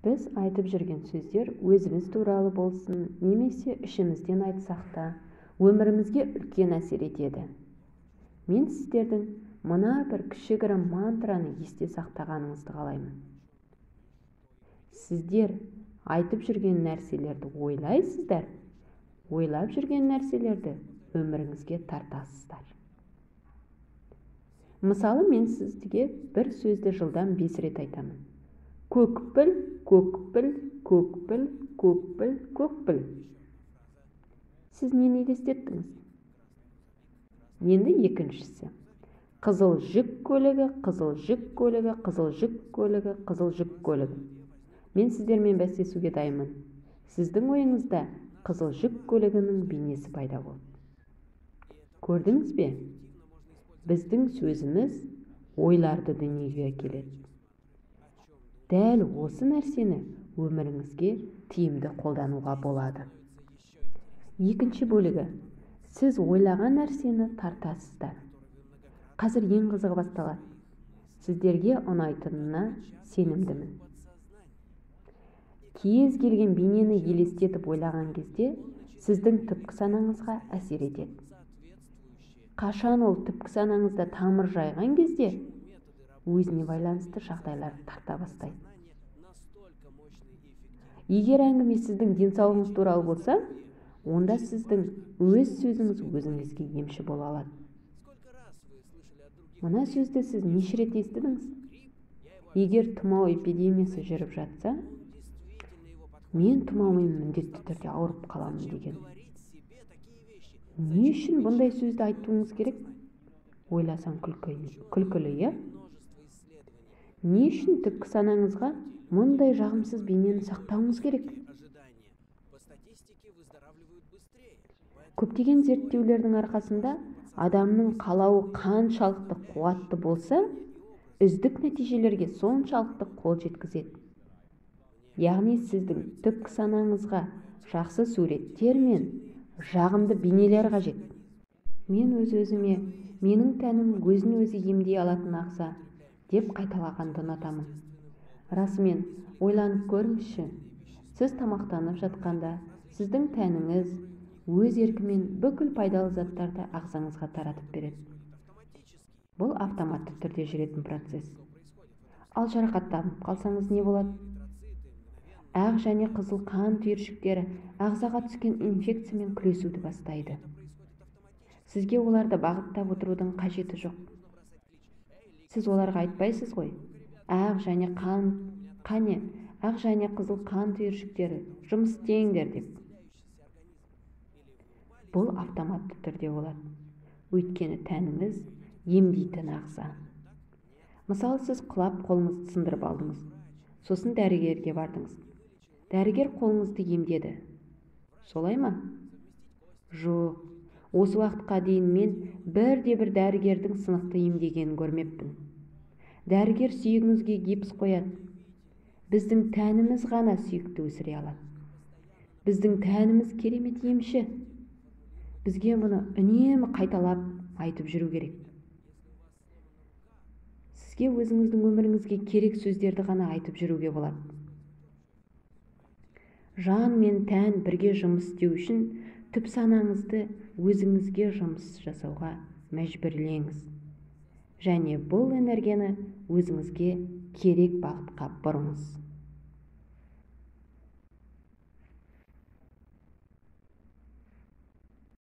Біз айтып жүрген сөздер өзіміз туралы болсын, немесе ішімізден айтсақ та, өмірімізге үлкен әсер етеді. Мен сіздердің мына бір кішігірім мантраны есте сақтағаныңызды қалаймын. Сіздер айтып жүрген нәрселерді ойлайсыздар, ойлап жүрген нәрселерді өміріңізге тартасыздар. Мысалы, мен сізге бір сөзді жылдам 5 рет айтамын. Көкпіл, көкпіл, көкпіл, көкпіл, көкпіл. Сіз нені елестеттіңіз? Енді екіншісі. Қызыл жүк көлігі, қызыл жүк көлігі, қызыл жүк көлігі, қызыл жүк көлігі. Мен сіздермен бәстесуге дайынмын. Сіздің ойыңызда қызыл жүк көлігінің бейнесі пайда болды. Көрдіңіз бе? Біздің сөзіміз ойларды дүниеге әкеледі. Дәл осы нәрсені өміріңізге тиімді қолдануға болады. Екінші бөлігі. Сіз ойлаған нәрсені тартасыздар. Қазір ең қызығы басталады. Сіздерге ұнайтынына сенімдімін. Кез келген бейнені елестетіп ойлаған кезде сіздің түпкі санаңызға әсер етеді. Қашан ол түпкі санаңызда тамыр жайған кезде өзіне байланысты жағдайларды тарта бастайды. Егер әңгіме сіздің денсаулығыңыз туралы болса, онда сіздің өз сөзіңіз өзіңізге емші бола алады. Мына сөзді сіз неше рет естідіңіз? Егер тұмау эпидемиясы жүріп жатса, мен тұмаумен міндетті түрде ауырып қаламын деген. Не үшін бұндай сөзді айтуыңыз керек? Ойласаң күлкілі, иә? Не үшін түпкі санаңызға мұндай жағымсыз бейнені сақтауыңыз керек? Көптеген зерттеулердің арқасында адамның қалауы қаншалықты қуатты болса, үздік нәтижелерге соншалықты қол жеткізеді. Яғни сіздің түпкі санаңызға жақсы суреттер мен жағымды бейнелер қажет. Мен өз-өзіме, менің тәнім өзін өзі емдей алатын ағза деп қайталағанды ұнатамын. Расымен, ойланып көріңізші, сіз тамақтанып жатқанда сіздің тәніңіз өз еркімен бүкіл пайдалы заттарды ағзаңызға таратып береді. Бұл автоматты түрде жүретін процесс. Ал жарақаттанып қалсаңыз не болады? Ақ және қызыл қан түйіршіктері ағзаға түскен инфекциямен күресуді бастайды. Сізге оларды бағыттап отырудың қажеті жоқ. Сіз оларға айтпайсыз ғой. Ақ және ақ және қызыл қан түйіршіктері жұмыс істеңдер деп. Бұл автоматты түрде болады. Өйткені тәніңіз емдейтін ағза. Мысалы, сіз құлап қолыңызды сындырып алдыңыз. Сосын дәрігерге бардыңыз. Дәрігер қолыңызды емдеді. Солай ма? Жоқ. Осы уақытқа дейін мен бірде-бір дәрігердің сынықты емдегенін көрмеппін. Дәрігер сүйегіңізге гипс қояды. Біздің тәніміз ғана сүйекті өсіре алады. Біздің тәніміз керемет емші. Бізге мұны үнемі қайталап айтып жүру керек. Сізге өзіңіздің өміріңізге керек сөздерді ғана айтып жүруге болады. Жан мен тән бірге жұмыс істеу үшін түп санаңызды өзіңізге жұмыс жасауға мәжбүрлеңіз. Және бұл энергияны өзіңізге керек бағытқа бұрыңыз.